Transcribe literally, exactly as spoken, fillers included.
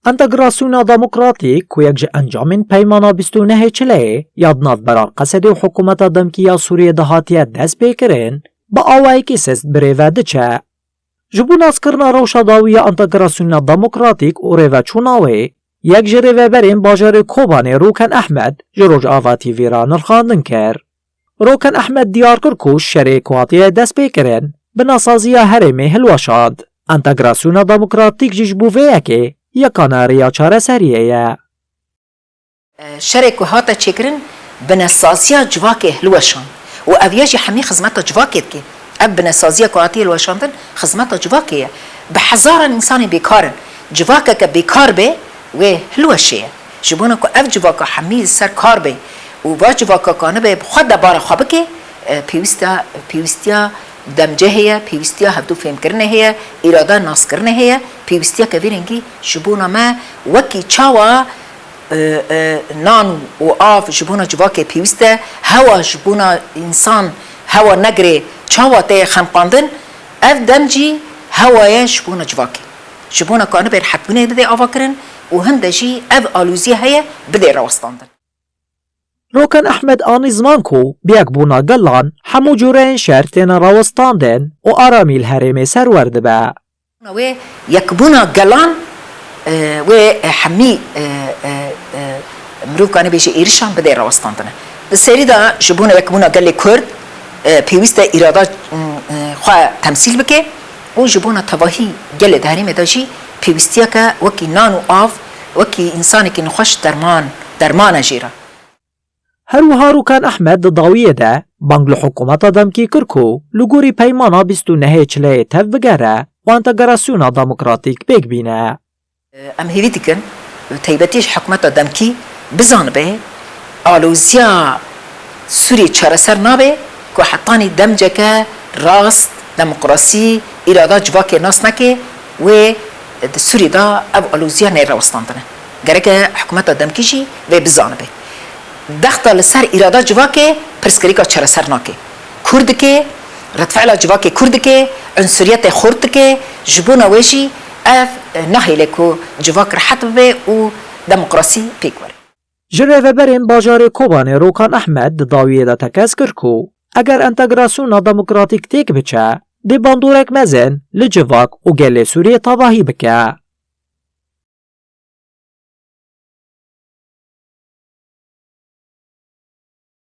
Entegrasyona demokratîk ku yek ji encamên peymana bîst û nehê Çileyê ya di navbera Qesedê û hikûmeta demkî ya Sûriyê de hatiye destpêkirin, bi awayekî sist bi rê ve diçe. Ji bo naskirina rewşa dawî ya entegrasyona demokratîk û rêveçûna wê, yek ji rêveberên bajarê Kobanê Rûken Ehmed ji Rojava T V re nirxandin kir. Rûken Ehmed diyar kir ku şerê ku hatiye destpêkirin, binasaziya herêmê hilweşand. Entegrasyona demokratîk jî ji bo vê yekê yekane riya çareseriyê ye. Şerê ku hate çêkirin, binesaziya civakê hilweşand û ev ya jî hemî xizmeta civakê dike. Ev binesaziya ku hatiye hilweşandin, xizmeta civakê ye. Bi hezaran însanê bêkar in. Civakeke bêkar be, wê hilweşê ye. Ji bona ku ev civaka hemî li ser kar be û va civaka kanibe bi xwe de bara xwe bike, e, pêwîsta, pêwîstiya demcê heye, pêwîstiya hevdû fêmkirinê heye, îrada naskirinê heye, pêwîstiyeke vê rengî ji bona me wekî çawa, e, e, nan û av ji bona civakê pêwîst e, hewa ji bona însan, hewa negirê çawa tê xemqandin, ev dem jî hewa ye ji bona civakê. Ji bona ku anibê rehetbûnê bidê avakirin û hinde jî ev aloziyê heye bidê rewestandin. Rûken Ehmed anî ziman ku bi yekbûna gelan hemû cûreyên şer têne rawestandin û aramî li herêmê serwer dibe. Wê yekbûna gelan, e, wê hemî, e, e, e, mirov kanê bêje êrişan bidê rawestandine. Di serî de ji bona yekbûna gelê Kurd, e, pêwîst e îrada, e, xwe temsîl bike û ji bona tevahî gelê di herêmê de jî pêwîstiyeke wekî nan û av, wekî însanekî nexweş derman, derman e jê re. Her wiha Rûken Ehmed di dawiyê de bang li hikûmeta demkî kir ku li gorî peymana bîst û nehê Çileyê tev bigere û entegrasyona demokratîk pêk bîne. Em hêvî dikin, bi taybetî ji hikûmeta demkî bizanibe, aloziya Sûriyê çareser nabe ku hetanî demceke rast, demokrasî, îrada civakê nas neke, wê di Sûriyê de ev aloziya neyê rawestandine. Gereke hikûmeta demkî jî vê bizanibe. Dexta li ser îrada civakê pirsgirêka çareser nake. Kûr dike, redfe'la civakê kûr dike, unsuriyetê xurt dike, ji bona wê jî ev nahêle ku civak rehet bibe û demokrasî pêk were. Ji rêveberên bajarê Kobanê Rûkan Ehmed di dawiyê de tekez kir ku eger entegrasyona demokratîk têk biçe, dê bandorek mezin li civak û gelê Sûriyê tevahî bike.